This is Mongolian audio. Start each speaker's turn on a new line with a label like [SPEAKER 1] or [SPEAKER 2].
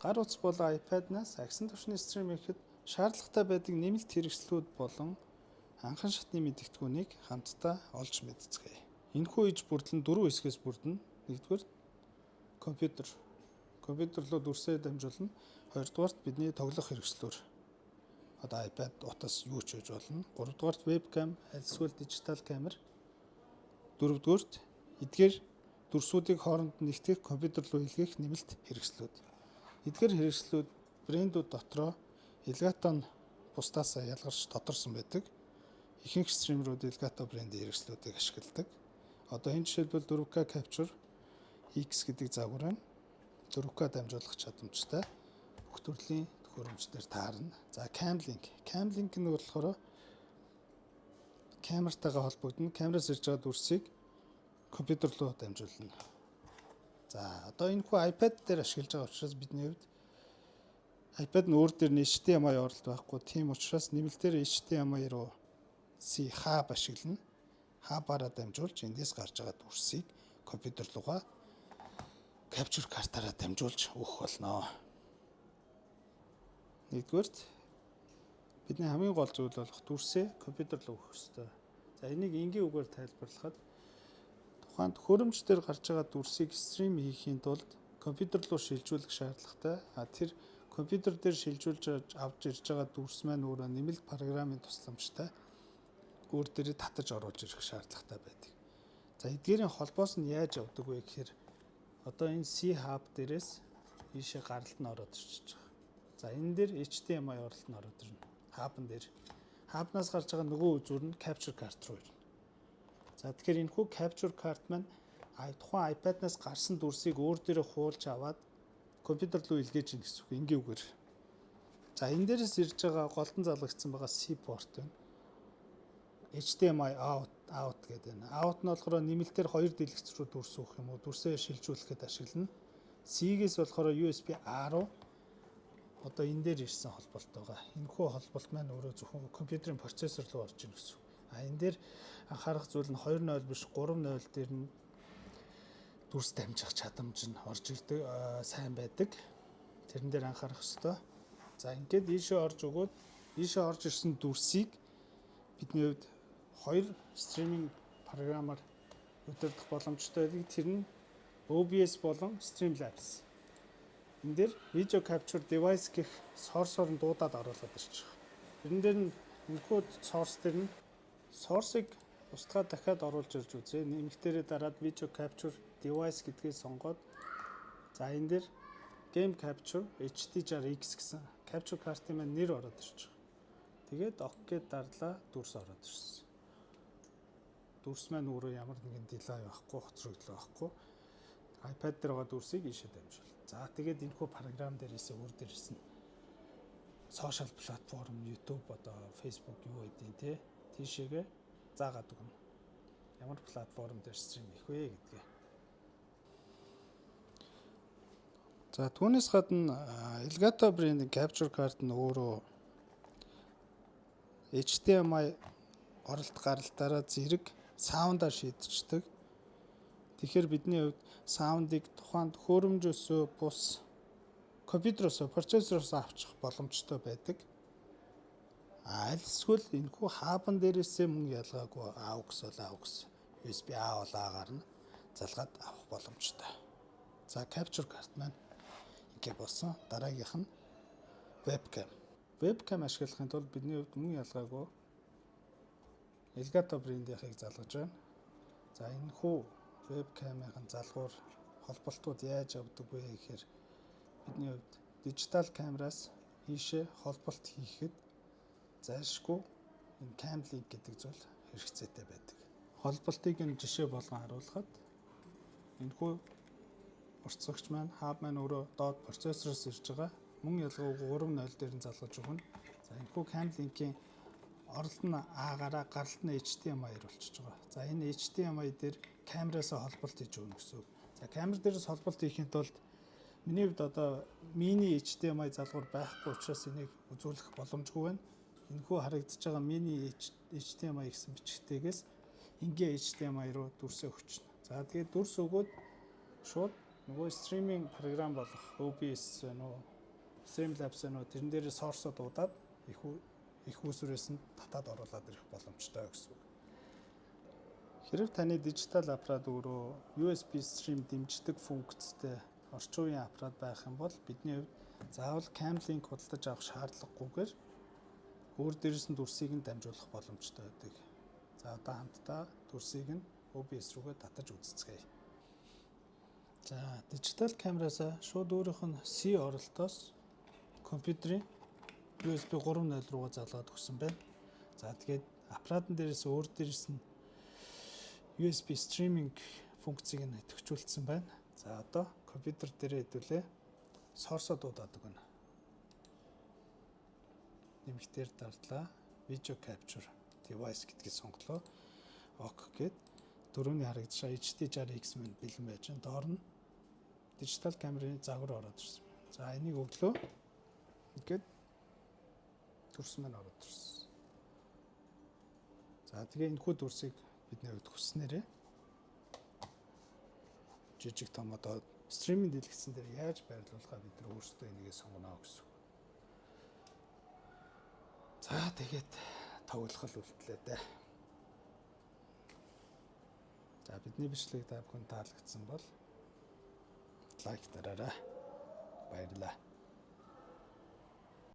[SPEAKER 1] Гар утас болон iPad-наас агсан түвшний stream хийхэд шаардлагатай байдаг нэмэлт хэрэгслүүд болон анхан шатны мэдэгдэхүүнийг хамтдаа олж мэдцгээе. Энэхүү иж бүрдэл нь дөрвөн хэсгээс бүрдэнэ. Нэгдүгээр, компьютер. Компьютер руу дүрсээ дамжуулна. Хоёрдугаарт, бидний тоглох хэрэгслүүр. Одоо iPad, утас, юу ч байж болно. Гуравдугаарт, webcam, аль эсвэл дижитал камер. Дөрөвдүгээрт, эдгээр дүрсүүдийг хооронд нэгтгэх, компьютер руу илгээх нэмэлт хэрэгслүүд. Эдгээр хэрэгслүүд брэндүүд дотроо Elgato нь бусдаасаа ялгарч тодорсон байдаг. Ихэнх streamer үүд Elgato брендийн хэрэгслүүдийг ашигладаг. Одоо энэ жишээлбэл 4K Capture X гэдэг загвар байна. 4K дамжуулах чадамжтай, бүх төрлийн төхөөрөмж дээр таарна. За, Cam Link. Cam Link нь болохоор камертайгаа холбогдоно. Камераас ирж байгаа дүрсийг компьютер руу дамжуулна. За, одоо энэ хүү iPad дээр ашиглаж байгаа учраас бидний хувьд iPad нь өөр дээр нь HDMI оролт байхгүй. Тийм учраас нэмэлтээр HDMI руу C hub ашиглана. Hub-аараа дамжуулж эндээс гарч байгаа дүрсийг компьютер руугаа capture картаараа дамжуулж өгөх болно. Нэгдүгээрт, бидний хамгийн гол зүйл болох дүрсээ компьютер руу өгөх ёстой. За, энийг энгийн үгээр тайлбарлахад тухайн төхөөрөмж дээр гарч байгаа дүрсийг stream хийхийн тулд компьютер руу шилжүүлэх шаардлагатай. А тэр компьютер дээр шилжүүлж авч ирж байгаа дүрс маань өөрөө нэмэлт програмын тусламжтай өөр дээрээ татаж оруулж ирэх шаардлагатай байдаг. За, эдгээрийн холбоос нь яаж явдаг вэ гэхээр одоо энэ C hub дээрээс ийшээ гаралт нь ороод ирчихэж байгаа. За, энэ дээр HDMI оролт нь ороод ирнэ. Hub-н дээр. Hub-наас гарч байгаа нөгөө үзүүр нь capture card руу ирнэ. За, тэгэхээр энэхүү capture card маань тухайн iPad-наас гарсан дүрсийг өөр дээрээ хуулж аваад компьютер руу илгээж ийн гэсэн үг энгийн үгээр. За, энэ дээрээс ирж байгаа голдон залгагдсан байгаа C port байна. HDMI out, out гэдэг байна. Out нь болохоор нэмэлтээр хоёр дэлгэц рүү дүрс өгөх юм уу? Дүрсээ шилжүүлэхэд ашиглана. C-гээс болохоор USB A руу одоо энэ дээр ирсэн холболт байгаа. Энэхүү холболт маань өөрөө зөвхөн компьютерийн процессор руу орж ирнэ гэсэн. А энэ дээр анхаарах зүйл нь 2.0 биш, 3.0 дээр нь дүрс дамжих чадамж нь орж ирдэг, сайн байдаг. Тэрэн дээр анхаарах ёстой. За, ингээд ийшээ орж өгөөд ийшээ орж ирсэн дүрсийг бидний хувьд хоёр streaming програмаар удирдах боломжтой байдаг. Тэр нь OBS болон Streamlabs. Энэ дээр video capture device гэх source-оор нь дуудаад оруулаад ирчих. Тэрэн дээр нь энэхүү source дээр нь source-ыг устгаад дахиад оруулж ирж үзье. Нэмэгтэрээ дараад video capture device гэдгийг сонгоод, за, энэ дээр game capture HD60X гэсэн capture card-ын маань нэр ороод ирчих. Тэгээд OK гэд дарлаа, дүрс ороод ирсэн. Дүрс маань өөрөө ямар нэгэн delay байхгүй, хоцрогдол байхгүй. iPad дээр байгаа дүрсийг ийшээ дамжуул. За, тэгээд энэхүү програм дээрээсээ өөр дээрээс нь social platform, YouTube, одоо Facebook, юу гэдгийг те, тийшээгээ заагаад өгнө. Ямар платформ дээр stream хийх вэ гэдгээ. За, түүнээс гадна Elgato брендийн capture card нь өөрөө HDMI оролт гаралтаараа зэрэг sound аа шийдчихдэг. Тэгэхээр бидний хувьд sound ыг тухайн төхөөрөмжөөсөө бус компьютероос, процессороос авчих боломжтой байдаг. А аль эсвэл энэхүү hub-ан дээрээсээ мөн ялгаагүй AUX бол AUX, USB A бол A-гаар нь залгаад авах боломжтой. За, capture card маань ингээ болсон. Дараагийнх нь webcam. Webcam ашиглахын тулд бидний хувьд мөн ялгаагүй Elgato брендийнхыг залгаж байна. За, энэ хүү webcam-ийн залгуур холболтууд яаж явдаг вэ гэхээр бидний хувьд дижитал камераас ийшээ холболт хийхэд зайлшгүй энэ cam link гэдэг зүйл хэрэгцээтэй байдаг. Холболтыг нь жишээ болгон харуулхад энэхүү уртасгагч маань, hub маань өөрөө доод процессороос ирж байгаа. Мөн ялгаагүй 3.0 дээр нь залгаж өгнө. За, энэхүү cam link-ийн оролт нь A-гаараа, гаралт нь HDMI-аар болчихж байгаа. За, энэ HDMI дээр камераасаа холболт хийж өгнө гэсэн үг. За, камер дээрээс холболт хийхин тулд миний хувьд одоо mini HDMI залгуур байхгүй учраас энийг үзүүлэх боломжгүй байна. Энэхүү харагдаж байгаа mini HDMI гэсэн бичгтэйгээс энгийн HDMI руу дүрсээ өгчнө. За, тэгээд дүрс өгөөд шууд нөгөө streaming програм болох OBS байна уу? Streamlabs нөө тэрэн дээр source-о дуудаад эх үүсвэрээс нь татаад оруулаад ирэх боломжтой гэсэн үг. Хэрэв таны дижитал аппарат өөрөө USB stream дэмждэг функцтэй орчин үеийн аппарат байх юм бол бидний хувьд заавал Cam Link худалдаж авах шаардлагагүйгээр өөр дээрээс нь дүрсийг нь дамжуулах боломжтой байдаг. За, одоо хамтдаа дүрсийг нь OBS рүүгээ татаж үзцгээе. За, дижитал камераас шууд өөрийнх нь C оролтоос компьютерийн USB 3.0 руугаа залгаад өгсөн байна. За, тэгээд аппаратан дээрээс өөр дээрээс нь USB streaming функцийг нь идэвхжүүлсэн байна. За, одоо компьютер дээрээ хэдүүлээ source-о дуудаад өгнө. Нэмэгтээр дарлаа. Video capture device гэдгийг сонголоо. OK гээд дөрөвний харагдаж байгаа HD 60X маань бэлэн байж байна. Доор нь дижитал камерын загвар ороод ирсэн. За, энийг өглөө. Ингээд дүрс маань ороод ирсэн. За, тэгээ энэхүү дүрсийг бидний хувьд хүссэнээрээ жижиг том одоо stream-ийн дэлгэцэн дээр яаж байрлуулахаа бид нар өөрсдөө энийгээ сонгоно гэсэн. За, тэгээд тоглох л үлдлээ дээ. За, бидний бичлэг та бүхэн таалагдсан бол like дараарай. Баярлалаа.